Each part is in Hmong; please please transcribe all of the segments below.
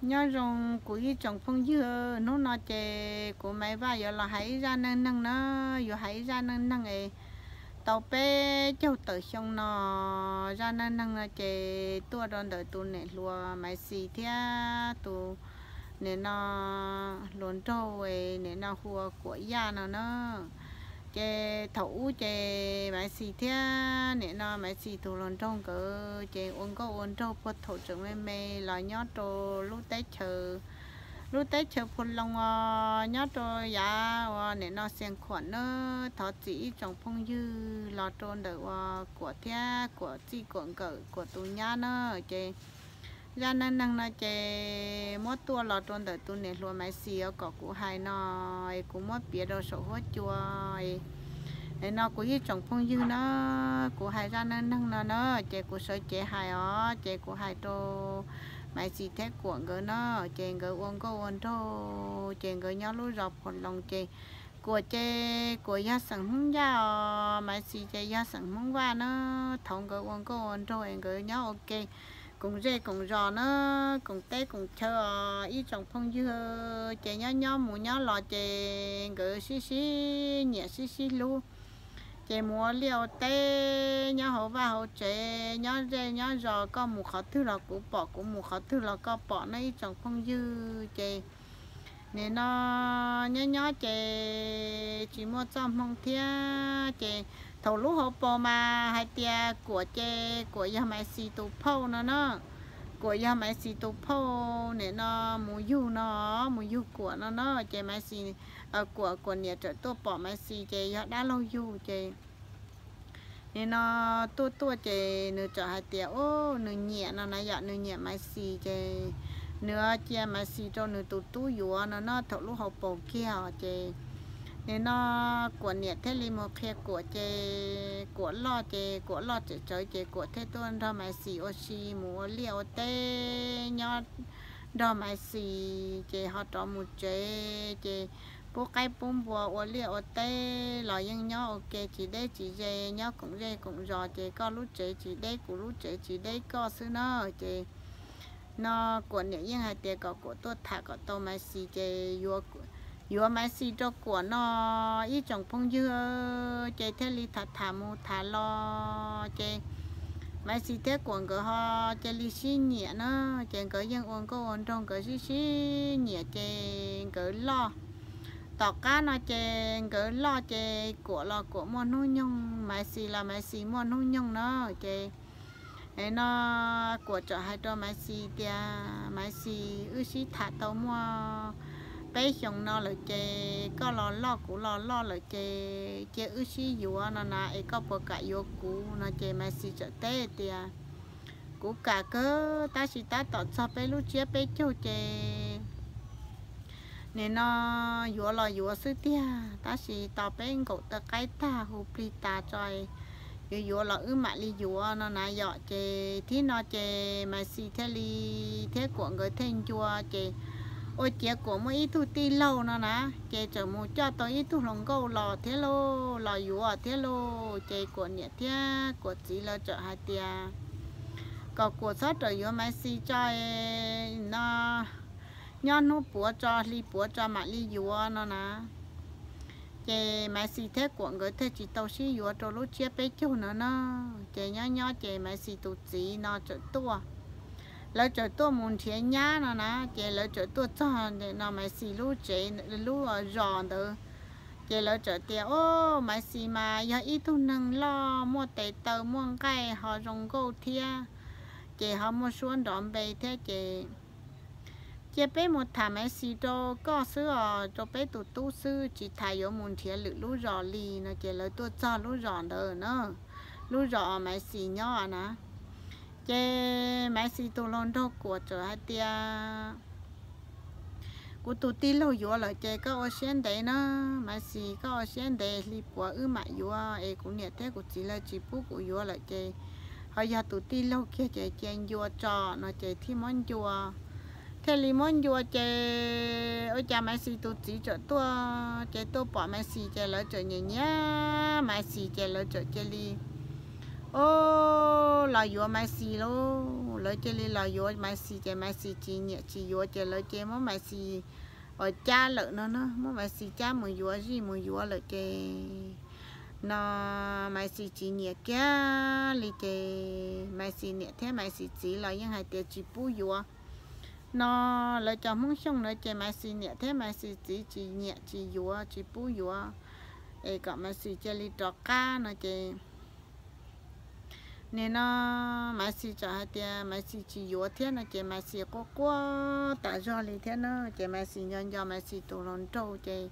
Nyob zoo kuv ib tsoom phooj ywg, hnub no ces kuv Maiv Vaj yuav los hais ib zaj neej neeg na, yuav hais ib zaj neej neeg es tau peb caug tawm xyoo no. Zaj neej neeg no ces tuaj rau ntawm tus niam hluas Maiv Xis thiab tus nim no hluas nraug es nim no hu ua Kuam Yaj no na. Ces thaum ub ces Maiv Xis thiab nim no Maiv Xis tus hluas nraug nkawd ces ua nkauj ua nraug puag thaum tseem me me los nyob rau lub teb chaws, lub teb chaws Phu Loo os, nyob rau yav uas nim no Xias Khuam na. Thov txim ib tsoom phooj ywg los rau ntawm uas Kuam thiab Kuam txij Kuam nkawm Kuam tus nyab na. Ces zaj neej neeg no ces muab tuaj los rau ntawm tus niam hluas Maiv Xis os, kom kuv hais no es kuv muab piav rau saum huab cua. Nim no kuv ib tsoom phooj ywg na, kuv hais zaj neej neeg no na ces kuv sawv cev hais os, ces kuv hais rau Maiv Xis thiab Kuam nkawd na. Ces nkawd ua nkauj ua nraug ces nkawd nyob lub zos Phu Loo ces Kuam ces Kuam yog xeem Hmoob Yaj os, Maiv Xis ces yog xeem Hmoob Vaj na. Thaum nkawd ua nkauj ua nraug es nkawd nyob ua ke koom zej koom zos na, koom teb koom chaw os ib tsoom phooj ywg. Ces nyob nyob mus nyob los ces nkawd sib sib nyiam sib sib hlub. Ces mus ua liaj ua teb nyob hauv vaj hauv tsev, nyob zej nyob zos, koj mus qhov twg los kuv pom, kuv mus qhov twg los koj pom na ib tsoom phooj ywg. Ces nim no nyob nyob ces tsis muaj txoj hmoo thiab. Ces thaum lub hauv paus mas hais tias Kuam ces Kuam yog Maiv Xis tus phauj no na. Kuam yog Maiv Xis tus phauj nim no mus yug no, mus yug Kuam no na. Ces Maiv Xis, Kuam, Kuam niam txawm tuaj pom Maiv Xis ces yog dab laug yug ces nim no tuaj tuaj ces nws txawm hais tias, o, nws nyiam no na yom, nws nyiam Maiv Xis ces nws cia Maiv Xis rau nws tus tub yuav no na. Thaum lub hauv paus kiag os ces nim no Kuam niam thiaj li mus qhia Kuam ces Kuam loj ces Kuam loj tseem tsawv ces Kuam thiaj tuaj nrog Maiv Xis ua si mus ua liaj ua teb nyob nrog Maiv Xis ces ho rov mus tsev ces pub qaib pub npua ua liaj ua teb los yeej nyob ua ke tsis deb tsis ze, nyob koom zej koom zos ces koj lub tsev tsis deb kuv lub tsev tsis deb koj xwb na. Ces no Kuam niam yeej hais tias kom Kuam tuaj tham kom tau Maiv Xis ces yuav Maiv Xis rau Kuam no ib tsoom phooj ywg. Ces thiaj li tham tham mus tham los ces Maiv Xis thiab Kuam nkawd ho cia li sib nyiam na. Ces nkawd yeej ua nkauj ua nraug nkawd sib sib nyiam ces nkawd loj. Tom qab no ces nkawd loj ces Kuam los Kuam muaj hnub nyoog, Maiv Xis los Maiv Xis muaj hnub nyoog na. Ces no Kuam txawm hais rau Maiv Xis tias, Maiv Xis, wb sib tham tau muaj peb xyoos no lawm ces koj los loj kuv los loj lawm ces cia wb sib yuav no na, es koj puas kam yuav kuv no? Ces Maiv Xis txawm teb tias, kuv kam kawg, tab sis tab tom txog peb lub tsiab peb caug ces nim no yuav los yuav xwb tiag, tab sis tos peb nkaum taw qaib tag hu plig tas tso, yuav yuav los wb mam li yuav no na yom. Ces thib no ces Maiv Xis thiaj li thiab Kuam nkawd thiaj ncua ces ua ciav Kuam muaj ib tug tij laug no na, ces txawm mus coj tau ib tug hluas nkauj los thiab lauj, los yuav thiab lauj. Ces Kuam niam thiab Kuam txiv lawv txawm hais tias kom Kuam txhob rawm yuav Maiv Xis tso no, nyob hnub puav tso hli puav tso mam li yuav no na. Ces Maiv Xis thiab Kuam nkawd thiaj tsis tau sib yuav rau lub tsiab peb caug no na. Ces nyob nyob ces Maiv Xis tus txiv no txawm tuaj, lawv txawm tuaj mus nrhiav nyab no na. Ces lawv txawm tuaj txog no Maiv Xis lub tsev, lub zos ntawd. Ces lawv txawm tias, o, Maiv Xis mas yog ib tug neeg loj muaj tes taw muaj nqaij ho zoo nkauj thiab, ces ho muaj suab nrov npe thiab ces cia peb mus tham Maiv Xis rau koj xwb os, rau peb tus tub xwb, tsis tham yuav mus nrhiav lwm lub zos li no. Ces lawv tuaj txog lub zos ntawd na, lub zos Maiv Xis nyob na. Ces Maiv Xis tus hluas nraug Kuam txawm hais tias, kuv tus tij laug yuav lawm ces koj ua siab ntev na, Maiv Xis, koj ua siab ntev hli puav wb mam yuav, es kuv niam thiab kuv txiv lawv tsis pub kuv yuav lawm ces ho yog tus tij laug kiag ces cia ncua tso no. Ces thiaj muab ncua, thiaj li muab ncua ces ua cas Maiv Xis tus txiv txawm tuaj, ces tuaj pom Maiv Xis ces lawv txawm nyiam nyiam Maiv Xis ces lawv txawm cia li, o, los yuav Maiv Xis lauj. lawv cia li los yuav Maiv Xis ces Maiv Xis tsis nyiam tsis yuav ces lawv cia muab Maiv Xis uas cab lawm no na, muab Maiv Xis cab mus yuav zij mus yuav lawm ces no Maiv Xis tsis nyiam kiag li ces Maiv Xis niam thiab Maiv Xis txiv los yeej hais tias tsis pub yuav no. Lawv cov Hmoob Xyooj na ces Maiv Xis niam thiab Maiv Xis txiv tsis nyiam tsis yuav tsis pub yuav es kom Maiv Xis cia li rov qab no ces nim no Maiv Xis txawm hais tias Maiv Xis tsis yuav thiab no ces Maiv Xis quaj quaj tas zog li thiab na ces Maiv Xis nco nco Maiv Xis tus hluas nraug ces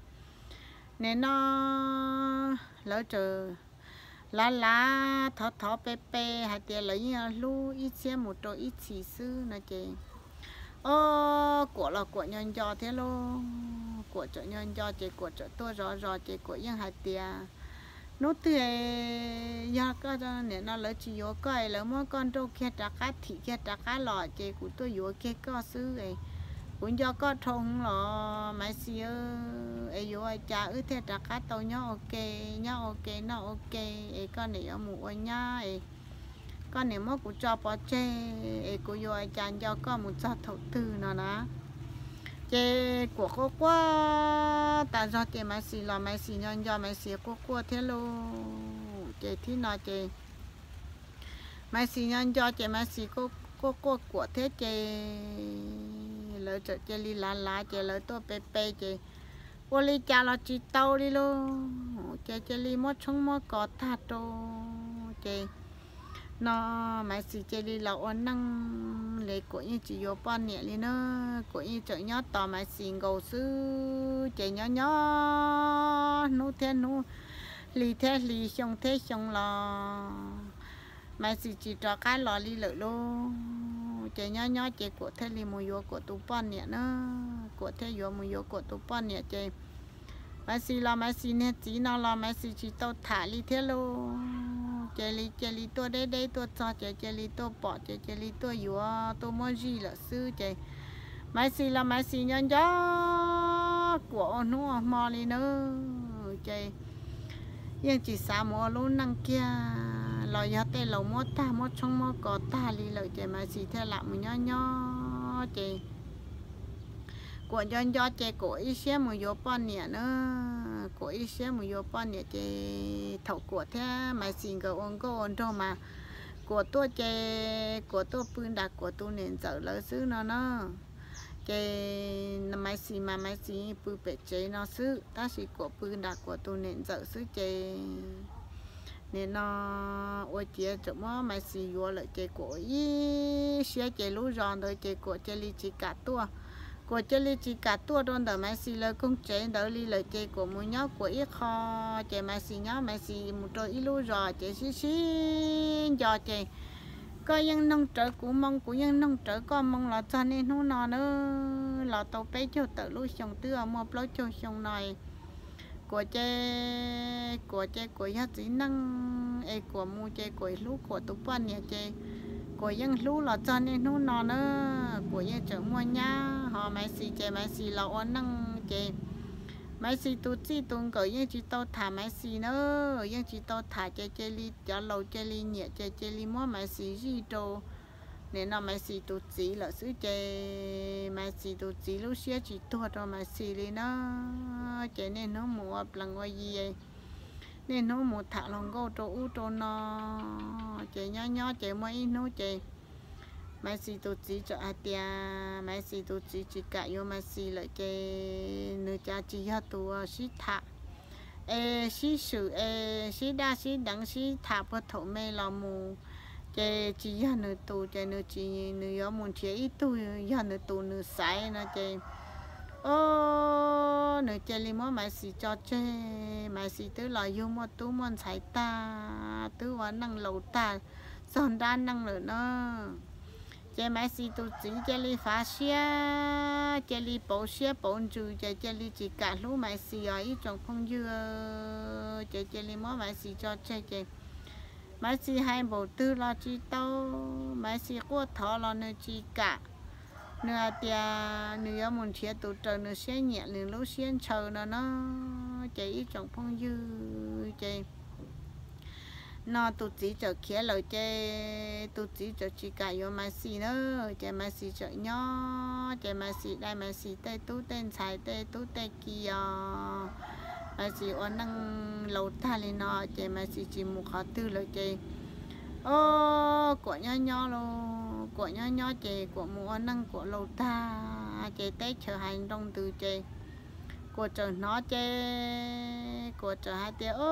nim no lawv txawm lav lav thov thov pe pe hais tias lawv yeej hlub ib txhiab mus rau ib txhis xwb no ces o Kuam los Kuam nco nco thiab lauj. Kuam txawm nco nco ces Kuam txawm tuaj zov zos ces Kuam yeej hais tias hnub twg yog koj nim no lawv tsis yuav koj es lawv muab koj nrauj kiag rov qab thim kiag rov qab los ces kuv tuaj yuav kiag koj xwb es kuv nco koj dhau hwv los Maiv Xis es yuav ua cas wb thiaj rov qab tau nyob ua ke, nyob ua ke noj ua ke es koj niam yuav mus ua nyab es koj niam muab kuv tso pov tseg es kuv yuav ua cas nco koj mus txog thaum twg no na. Ces Kuam quaj quaj tas zog ces Maiv Xis los Maiv Xis nco nco Maiv Xis quaj quaj thiab lauj. Ces thib no ces Maiv Xis nco nco ces Maiv Xis quaj quaj Kuam thiab ces lawv txawm cia li lav lav ces lawv tuaj pe pe ces ua li cas los tsis tau li lauj. Ces cia li muab tshoob muab kos tag rau ces no Maiv Xis cia li los ua neej li Kuam yeej tsis yuav poj niam li na. Kuam yeej tseem nyob tos Maiv Xis nkaus xwb ces nyob nyob hnub thiab hnub, hli thiab hli, xyoo thiab xyoo los Maiv Xis tsis rov qab los li lawm lauj. Ces nyob nyob ces Kuam thiaj li mus yuav Kuam tus poj niam na. Kuam thiaj yuav mus yuav Kuam tus poj niam ces Maiv Xis los Maiv Xis niag txiv no los Maiv Xis tsis tau tham li thiab lauj. Ces li cia li tuaj deb deb tuaj txog ces cia li tuaj pom ces cia li tuaj yuav tuaj muab zij lawm xwb ces Maiv Xis los Maiv Xis nco nco Kuam ua hnub ua hmo li na. Ces yeej tsis xav mus ua lub neej kiag los yog tej laus muab tag muab tshoob muab kos tag li lawm ces Maiv Xis thiaj lam mus nyob nyob ces Kuam nco nco ces Kuam ib siab mus yuav poj niam na. Kuam ib siab mus yuav poj niam ces thaum Kuam thiab Maiv Xis nkawd ua nkauj ua nraug mas Kuam tuaj ces Kuam tuaj pw nram Kuam tus niam ntxawm lawv xwb no na. Ces Maiv Xis mas Maiv Xis pw pem tsev no xwb tab sis Kuam pw nram Kuam tus niam ntxawm xwb ces nim no ua ciav tseem muab Maiv Xis yuav lawm ces Kuam ib siab ces lub zos ntawd ces Kuam cia li tsis kam tuaj. Kuam cia li tsis kam tuaj rau ntawm Maiv Xis lawv koog tsev ntawd li lawm ces Kuam mus nyob Kuam ib qho ces Maiv Xis nyob Maiv Xis mus rau ib lub zos ces sib sib nco ces koj yeej noog rawv kuv moo kuv yeej noog rawv koj moo los txog niaj hnub no na los tau peb caug tawm lub xyoo twb muaj plaub caug xyoo no Kuam ces Kuam ces Kuam yog txiv neej es Kuam mus ces Kuam hlub Kuam tus poj niam ces Kuam yeej hlub los txog niaj hnub no na. Kuam yeej tseem muaj nyab ho Maiv Xis ces Maiv Xis los ua neej ces Maiv Xis tus txij tus nkawm yeej tsis tau tham Maiv Xis na, yeej tsis tau tham ces cia li cov laus cia li nyiam ces cia li muab Maiv Xis zij rau nim no Maiv Xis tus txiv lawm xwb ces Maiv Xis tus txiv lub siab tsis tuag rau Maiv Xis li na. Ces niaj hnub mus ua plees ua yi, niaj hnub mus tham hluas nkauj rau ub rau no. Ces nyob nyob ces muaj ib hnub ces Maiv Xis tus txiv txawm hais tias Maiv Xis tus txiv tsis kam yuav Maiv Xis lawm ces nws cas tsis yog tus sib tham es sib swm es sib daj sib deev sib tham puag thaum me los mus ces tsis yog nws tus ces nws tsis, nws yuav mus nrhiav ib tug yog nws tus nws xaiv no ces o nws cia li muab Maiv Xis tso tseg. Maiv Xis twb los yug muaj tub muaj ntxhais tag, twb ua neej laus tag txog nrab neej lawm na. Ces Maiv Xis tus txiv cia li fav siab, cia li pauv siab pauv ntsws ces cia li tsis kam hlub Maiv Xis os ib tsoom phooj ywg. Ces cia li muab Maiv Xis tso tseg ces Maiv Xis hais npaum twg los tsis tau, Maiv Xis quaj thov los nws tsis kam. Nws hais tias nws yuav mus nrhiav tus raws nws siab nyiam nws lub siab ntshaw no na. Ces ib tsoom phooj ywg ces no tus txiv txawm khiav lawm ces tus txiv txawm tsis kam yuav Maiv Xis na. Ces Maiv Xis txawm nyob ces Maiv Xis dai Maiv Xis tej tub tej ntxhais tej tub tej ki os. Maiv Xis ua neej laus tag li no ces Maiv Xis tsis mus qhov twg lawm ces, o, Kuam nyob nyob los, Kuam nyob nyob ces Kuam mus ua neej Kuam laus tag ces teb chaws hais nroo ntws ces Kuam txawm hnov ces Kuam txawm hais tias, o,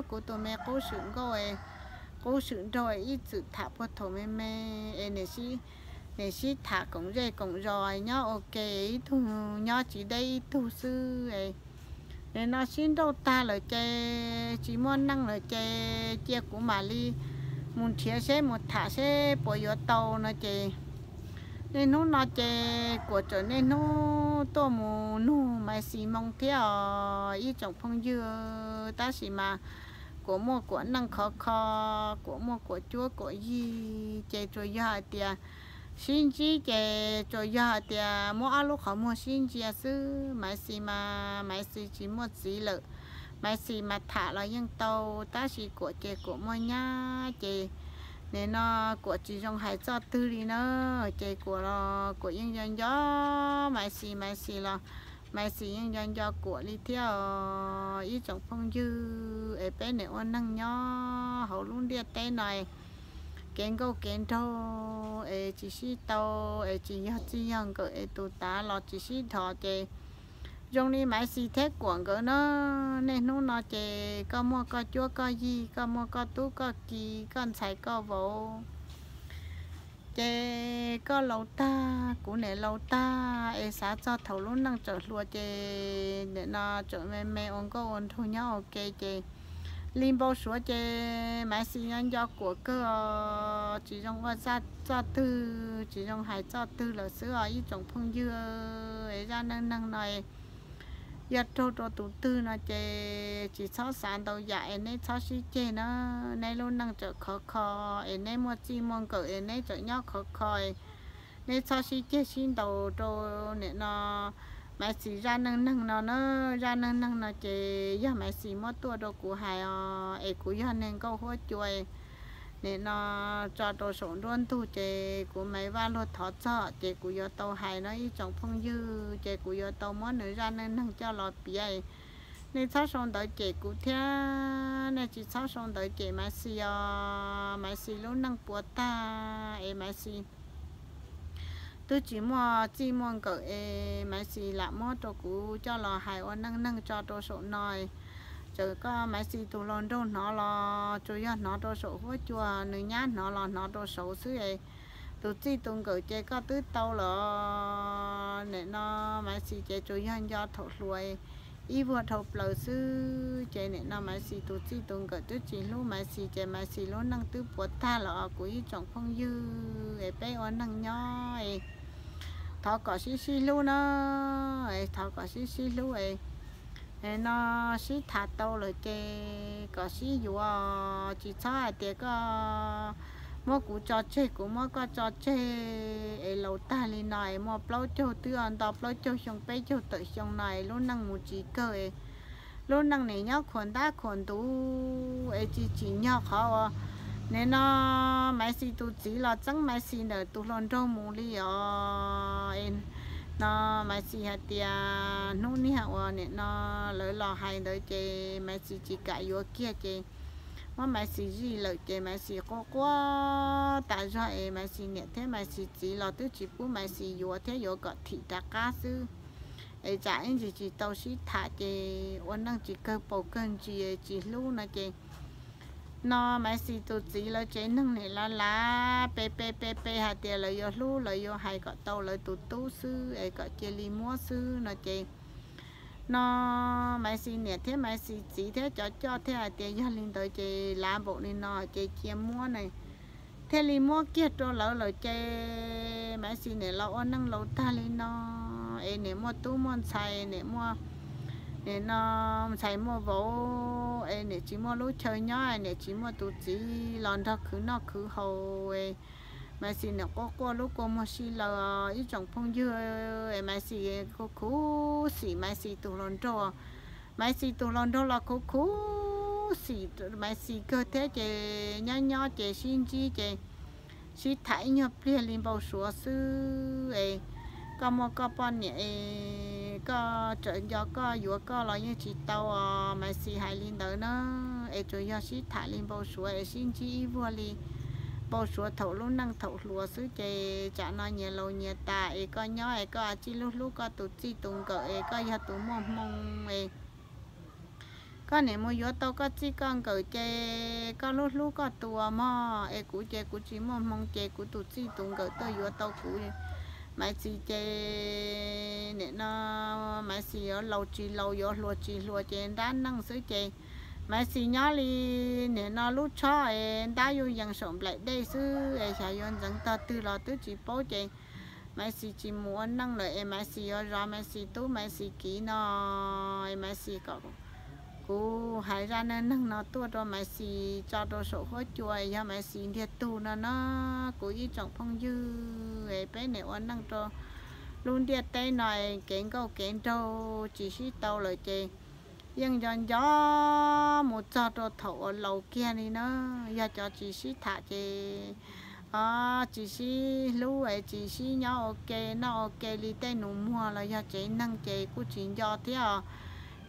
kuv tus me qub swm nkauj, qub swm nraug ib txwm tham puag thaum me me es nim sib tham koom zej koom zos nyob ua ke ib tug nyob tsis deb ib tug xwb. Nim no sib nrauj tag lawm ces tsis muaj neej lawm ces cia kuv mam li mus nrhiav seb mus tham seb puas yuav tau no ces niaj hnub no ces Kuam txawm niaj hnub tuaj mus nug Maiv Xis moo thiab os ib tsoom phooj ywg, tab sis mas Kuam muaj Kuam neej khov kho, Kuam muaj Kuam cuab Kuam yig ces tsuas yog hais tias sib ntsib ces tsuas yog hais tias muab ob lub qhov muag sib ntsia xwb. Maiv Xis mas Maiv Xis tsis muaj txiv lawm, Maiv Xis mas tham los yeej tau, tab sis Kuam ces Kuam muaj nyab ces nim no Kuam tsis zoo hais txoj twg li na. Ces Kuam los Kuam yeej nco nco Maiv Xis, Maiv Xis los Maiv Xis yeej nco nco Kuam li thiab os ib tsoom phooj ywg. Es peb nim ua neej nyob hauv lub ntiaj teb no kev nkauj kev nraug es tsis sib tau, es tsis yog txij yog nkawm es tus tav los tsis sib dhos ces zoo li Maiv Xis thiab Kuam nkawd na. Niaj hnub no ces koj muaj koj cuab koj yig, koj muaj koj tub koj ki, koj ntxhais koj vauv, ces koj laus tag kuv nim laus tag es xav txog thaum lub neej tseem hluas ces nim no tseem me me ua nkauj ua nraug nyob ua ke ces li npau suav ces Maiv Xis nyob nco Kuam kawg, tsis zoo ua txoj twg tsis zoo hais txoj twg lawm xwb os ib tsoom phooj ywg. Zaj neej neeg no yog raug rau tus twg no ces tsis txhob xav ntau yam es neb txhob sib ceg na. Neb lub neej tseem khov kho es neb muaj txij muaj nkawm es neb tseem nyob khov kho es neb txhob sib ceg sib ntaus rau nim no Maiv Xis zaj neej neeg no na. Zaj neej neeg no ces yog Maiv Xis muab tuaj rau kuv hais os es kuv yog neeg nkauj huab cua nim no tso rau saum nruab ntug ces kuv Maiv Vaj luag thov txog ces kuv yuav tau hais no ib tsoom phooj ywg, ces kuv yuav tau muab nws zaj neej neeg coj los piav. Nej txhob sau ntawv cem kuv thiab, nej tsis txhob sau ntawv cem Maiv Xis os. Maiv Xis lub neej puas tag es Maiv Xis twb tsis muaj txij muaj nkawm es Maiv Xis lam muab rau kuv coj los hais ua neej neeg tso rau saum no. Txawm koj Maiv Xis tus hluas nraug hnov los tsuas yog hnov rau saum huab cua, nws nyab hnov los hnov rau saud xwb es tus txij tus nkawm ces koj twb tau lawm. Nim no Maiv Xis ces tsuas yog nco thaum hluas ib vuag dhau plaws xwb ces nim no Maiv Xis tus txij tus nkawm twb tsis hlub Maiv Xis ces Maiv Xis lub neej twb puas tag los kuv ib tsoom phooj ywg es peb ua neej nyob es thov kom sib sib hlub na, es thov kom sib sib hlub es no sib tham tau lawm ces kom sib yuav, tsis txhob hais tias koj muab kuv tso tseg kuv muab koj tso tseg es laus tag li no es muaj plaub caug twb nto plaub caug xyoo peb caug tawm xyoo no es lub neej mus tsis kawg es lub neej nim nyob khuam ntab khuam ntuv es tsis tsim nyog qhov uas nim no Maiv Xis tus txiv los txeeb Maiv Xis ntawm tus hluas nraug mus li os. No Maiv Xis hais tias hnub niag uas nim no lawv los hais ntawd ces Maiv Xis tsis kam yuav kiag ces muab Maiv Xis zij lawm ces Maiv Xis quaj quaj tas zog es Maiv Xis niam thiab Maiv Xis txiv los twb tsis pub Maiv Xis yuav thiab yuav kom thim rov qab xwb es tsam ib ntsis tsis tau sib tham ces ua neej tsis kawg paus kawg ntsis tsis hlub no ces no Maiv Xis tus txiv lawv tsev neeg nim lav lav pe pe pe pe hais tias lawv yuav hlub lawv yuav hais kom tau lawv tus tub xwb es kom cia li muab xwb no ces no Maiv Xis niam thiab Maiv Xis txiv thiab cov coj thiaj hais tias yog li ntawd ces lav npaum li no ces cia muab ne, thiaj li muab kiag rau lawv lawm ces Maiv Xis nim los ua neej laus tag li no es nim muaj tub muaj ntxhais, nim muaj nim no ntxhais muaj vauv es nim tsis muaj lub chaw nyob, nim tsis muaj tus txiv los nrog khwv noj khwv haus. Maiv Xis nim quaj quaj lub kua muag si lawm ib tsoom phooj ywg, Maiv Xis khuv khuv xim Maiv Xis tus hluas nraug, Maiv Xis tus hluas nraug los khuv khuv Xim Maiv Xis kawg thiab ces nyob nyob ces sib ntsib ces sib tham ib nyuag pliag li npau suav xwb es koj muaj koj poj niam es koj tseem nco koj yuav koj los yeej tsis tau os. Maiv Xis hais li ntawd na, es tsuas yog sib tham li npau suav es sib ntsib ib vuag li npau suav thaum lub neej thaum hluas xwb ces tsam no nyias laus nyias tas es koj nyob es koj a tsij hlub hlub koj tus txij tus nkawm es koj yog tus muaj hmoo es koj niam mus yuav tau koj txij koj nkawm ces koj hlub hlub koj tus mog es kuv ces kuv tsis muaj hmoo ces kuv tus txij tus nkawm tuaj yuav tau kuv. Maiv Xis ces nim no Maiv Xis yuav laus tsis laus yuav hluas tsis hluas ces nrab neej xwb ces Maiv Xis nyob li nim no lub tshob es ntab yuj yees saum nplaim dej xwb es xyov yuav ntxeev tog twg los twb tsis paub ces Maiv Xis tsis mus ua neej lawm es Maiv Xis yuav zov Maiv Xis tub Maiv Xis kiv no es Maiv Xis kom kuv hais zaj neej neeg no tuaj rau Maiv Xis tso rau saum huab cua yog Maiv Xis ntiag tug no na. Kuv ib tsoom phooj ywg es peb nim ua neej rau lub ntiaj teb no es kev nkauj kev nraug tsis sib tau lawm ces yeej nco nco mus txog rau thaum uas laus kiag li na. Yog cov tsis sib tham ces tsis sib hlub es tsis sib nyob ua ke noj ua ke li tej nus muag los yog tsev neeg ces kuj tsis nco thiab os.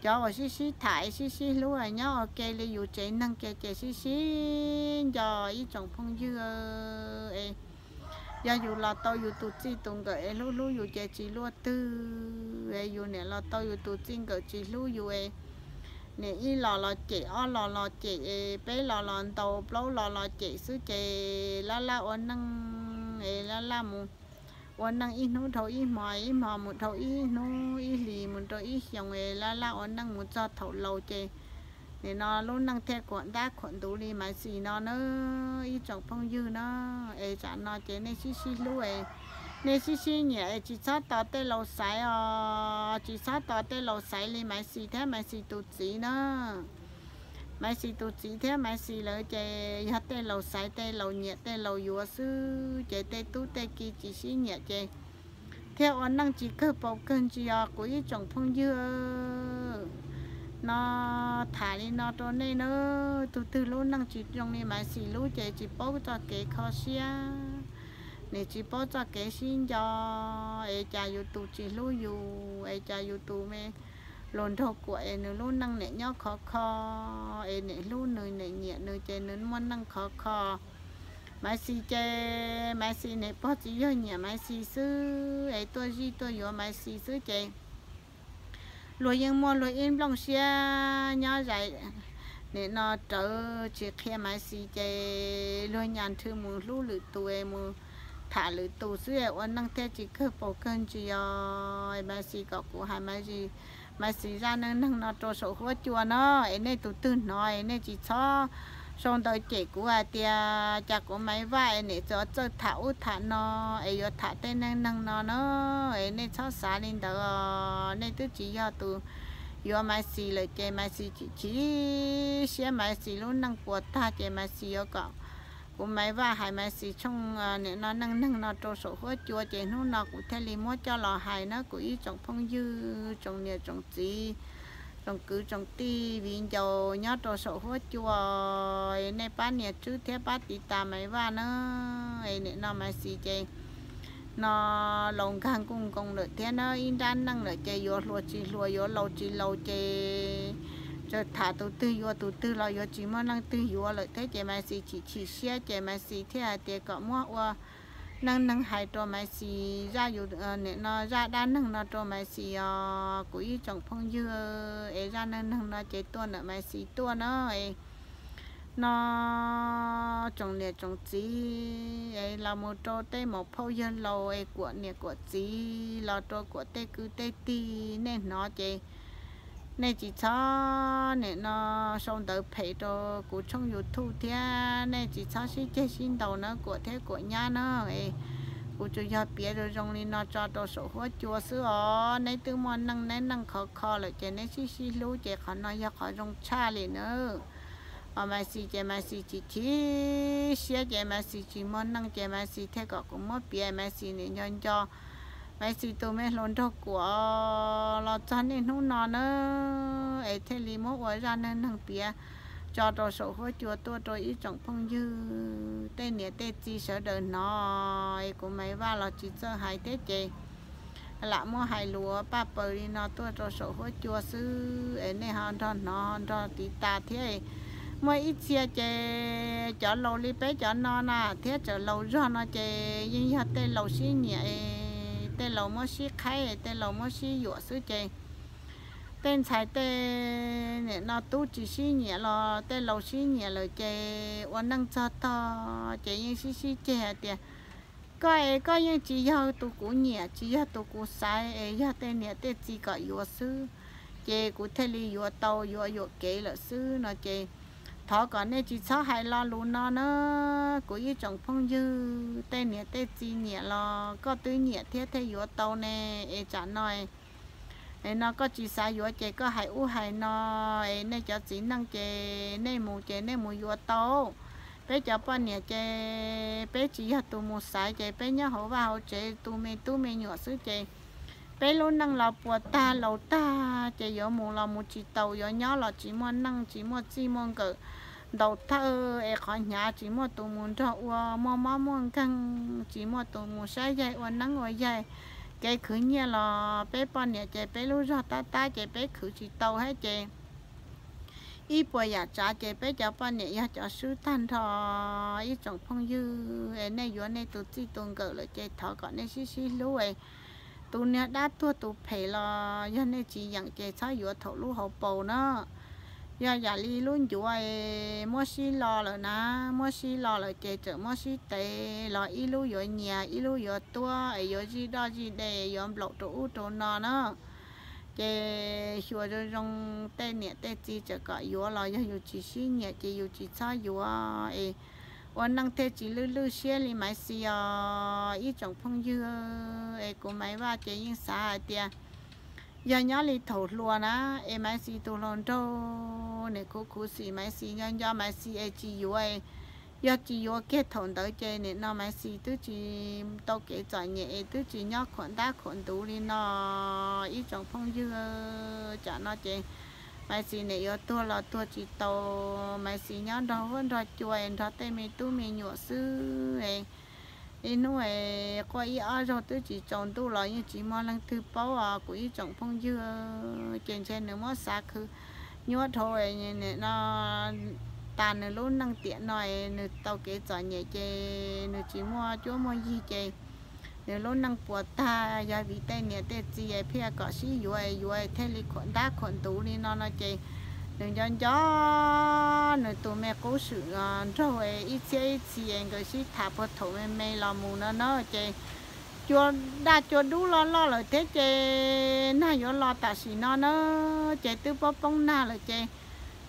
Cov uas sib sib tham sib sib hlub nyob ua ke li yus tsev neeg kiag ces sib sib nco ib tsoom phooj ywg es yog yus los tau yus tus txij tus nkawm es hlub hlub yus ces tsis luaj twg es yus niam los tau yus tus txij nkawm tsis hlub yus es nim ib los los cem ob los los cem es peb los los ntaus plaub los los cem xwb ces laj laj ua neej es laj laj mus ua neej ib hnub dhau ib hmo ib hmo mus dhau ib hnub ib hlis mus rau ib xyoos es laj laj ua neej mus txog thaum laus ces nim no lub neej thiaj khuam ntab khuam ntuv li Maiv Xis no na ib tsoom phooj ywg na. Es tsam no ces nej sib sib hlub es nej sib sib nyiam es tsis txhob tos tej laus xaiv os, tsis txhob tos tej laus xaiv li Maiv Xis thiab Maiv Xis tus txiv na. Maiv Xis tus txiv thiab Maiv Xis lawv ces yog tej laus xaiv tej laus nyiam tej laus yuav xwb ces tej tub tej ki tsis sib nyiam ces thiaj ua neej tsis kawg paus kawg ntsis os kuv ib tsoom phooj ywg. No tham li no rau nej na, tus twg lub neej tsis zoo li Maiv Xis lub ces tsis paub txoj kev kho siab, nim tsis paub txoj kev sib nco, es cas yus tus tsis hlub yus, es cas yus tus me hluas nraug kuam es nws lub neej nim nyob khov kho, es nim hlub nws nim nyiam nws ces nws muaj neej khov kho. Maiv Xis ces Maiv Xis nim pog txiv yawg nyiam Maiv Xis xwb es tuaj zij tuaj yuav Maiv Xis xwb ces luag yeej muaj luag ib nplooj siab nyob zais nim no rawv tsis qhia Maiv Xis ces luag nyas nrhw mus hlub lwm tus es mus tham lwm tus xwb es ua neej thiaj tsis kawg paus kawg ntsis os. Maiv Xis kom kuv hais Maiv Xis zaj neej neeg no rau saum huab cua no es nej tus twg hnov es nej tsis txhob sau ntawv cem kuv hais tias cas kuv Maiv Vaj es nim txawm txawj tham ub tham no es yuav tham tej neej neeg no na, es nej txhob xav li ntawd os. Nej twb tsis yog tus yuav Maiv Xis lawm ces Maiv Xis chim chim siab Maiv Xis lub neej puas tag ces Maiv Xis yuav kom kuv Maiv Vaj hais Maiv Xis tshooj nim no neej neeg no rau saum huab cua ces hnub no kuv thiaj li muab coj los hais na kuv ib tsoom phooj ywg tsoom niam tsoom txiv, tsoom kwv tsoom tij viv ncaus nyob rau saum huab cua, nej pab nias tswb thiab pab tiv tas Maiv Vaj na. Es nim no Maiv Xis ces no laus nkag nkuj nkoos lawm thiab na, ib nrab neej lawm ces yuav hluas tsis hluas yuav laus tsis laus ces txawm tham tus twg yuav tus twg los yuav tsis muaj leej twg yuav lawm thiab ces Maiv Xis chim chim siab ces Maiv Xis thiaj hais tias kom muab ua neej neeg hais rau Maiv Xis zaj yus nim no zaj dab neeg no rau Maiv Xis os kuv ib tsoom phooj ywg. Es zaj neej neeg no ces tuaj ntawm Maiv Xis tuaj na. Es no tsoom niam tsoom txiv es los mus rau tej maum phauj yawg laus es kuam niam kuam txiv los rau kuam tej kwv tej tij nej hnov ces nej tsis txhob nim no sau ntawv phem rau kuv tshooj YouTube thiab nej tsis txhob sib ceg sib ntaus na kuam thiab kuam nyab na. Es kuv tsuas yog piav zoo zoo li no tso rau saum huab cua xwb os. Neb twb muaj neej neb neej khov kho lawm ces neb sib sib hlub ces qhov no yog qhov zoo tshaj li na. Maiv Xis ces Maiv Xis chim chim siab ces Maiv Xis tsis muaj neej ces Maiv Xis thiaj kom kuv muab piav Maiv Xis nim nco nco Maiv Xis tus me hluas nraug kuam los txog niaj hnub no na, es thiaj li muab ua zaj neej neeg piav tso rau saum huab cua tuaj rau ib tsoom phooj ywg tej niam tej txiv sawv daws hnov es kuv Maiv Vaj los tsis txawj hais thiab ces lam muab hais lus paj paws li no tuaj rau saum huab cua xwb es nej ho nrog hnov ho nrog tiv tas thiab. Muaj ib txhia ces cov laus li peb cov no na thiab txawm laus zog no ces yeej yog tej laus sib nyiam, tej laus muab sib qhaib, tej laus muab sib yuam xwb ces tej ntxhais tej niam no tub tsis sib nyiam los tej laus sib nyiam lawm ces ua neej txog tog ces yeej sib sib ceg hais tias koj es koj yeej tsis yog tus kuv nyiam, tsis yog tus kuv xaiv es yog tej niam tej txiv kom yuav xwb ces kuv thiaj li yuav tau, yuav yuam kev lawm xwb no ces thov kom nej tsis txhob hais lo lus no na. Kuv ib tsoom phooj ywg tej niam tej txiv nyiam los koj twb nyiam thiab thiaj yuav tau ne es tsam no es no koj tsis xav yuav ces koj hais ub hais no es nej cov txiv neej ces nej mus ces nej mus yuav tau. Peb cov poj niam ces peb tsis yog tus mus xaiv ces peb nyob hauv vaj hauv tsev tu me tub me nyuam xwb ces peb lub neej los puas tag laus tag ces yuav mus los mus tsis taus, yuav nyob los tsis muaj neej tsis muaj txij muaj nkawm, ntaus thawj es qhov hnyav tsis muaj tus mus nrog ua, muaj mob muaj nkeeg tsis muaj tus mus saib yaig ua neeb ua yaig. Kev khwv nyiaj los peb poj niam ces peb lub zog tab tab ces peb khwv tsis tau thiab ces ib puas yam tsav ces peb cov poj niam yog cov swb tag nrho. Ib tsoom phooj ywg es nej yuav nej tus txij tus nkawm lawm ces thov kom nej sib sib hlub es tus niag dab tuag tus phem los yog nej tsis yeem ces txhob yuav thaum lub hauv paus na. Yog yam li lub ncuav es muab sib lo lawm na, muab sib lo lawm ces txawm muab sib tev los ib lub yuav nyias ib lub yuav tuab es yuav zij doj zij de yuav nplaum rau ub rau no na. Ces xyuas zoo zoo tej niam tej txiv txawm kom yuav los yog yus tsis sib nyiam ces yus tsis txhob yuav es ua neej thiaj tsis lwj lwj siab li Maiv Xis os ib tsoom phooj ywg. Es kuv Maiv Vaj ces yeej xav hais tias yog nyob li thaum hluas na es Maiv Xis tus hluas nraug nim khuv khuv xim Maiv Xis nco nco Maiv Xis es tsis yuav, yog tsis yuav kiag thaum ntawd ces nim no Maiv Xis twb tsis tau kev txom nyem es twb tsis nyob khuam ntab khuam ntuv li no ib tsoom phooj ywg. Tsam no ces Maiv Xis nim yuav tuag los tuag tsis tau, Maiv Xis nyob nrog huab nrog cua es nrog tej me tub me nyuam xwb es ib hnub es quaj ib ob zaug twb tsis tsaus ntuj los yeej tsis muaj leej twg paub os kuv ib tsoom phooj ywg. Ces ntshe nws muab xav khwv nyuaj dhau no tas nws lub neej tiam no es nws tau kev txom nyem ces nws tsis muaj cuab muaj yig ces nws lub neej puas tag yog vim tej niam tej txiv es pheej kom sib yuav es yuav thiaj li khuam ntab khuam ntuv li no no ces nws nco nco nws tus me qub swm nraug ib txhiab ib txhis es nkawd sib tham puag thaum me me los mus no na ces cua daj cua dub loj loj lawm thiab ces nag yuav los tam sim no na ces twb poob poob nag lawm ces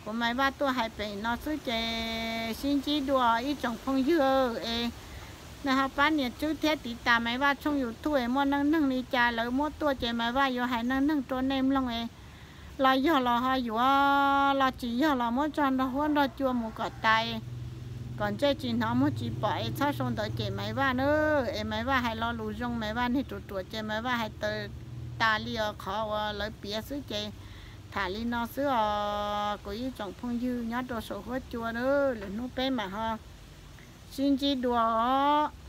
kuv Maiv Vaj tuaj hais pem no xwb ces sib ntsib dua ib tsoom phooj ywg es nej ho pab nias tswb thiab tiv tas Maiv Vaj tshooj YouTube es muaj neej neeg li cas lawv muab tuaj ces Maiv Vaj yuav hais neej neeg rau nej mloog es los yog los ho yuav, los tsis yog los muab tso nrog huab nrog cua mus kom tas, kom ntsej tsis hnov muag tsis pom es txhob sau ntawv cem Maiv Vaj na. Es Maiv Vaj hais lo lus zoo Maiv Vaj niag ruam ruam ces Maiv Vaj hais tas li os qhov uas lawv piav xwb ces tham li no xwb os kuv ib tsoom phooj ywg nyob rau saum huab cua na. Lwm hnub peb mam ho sib ntsib dua os.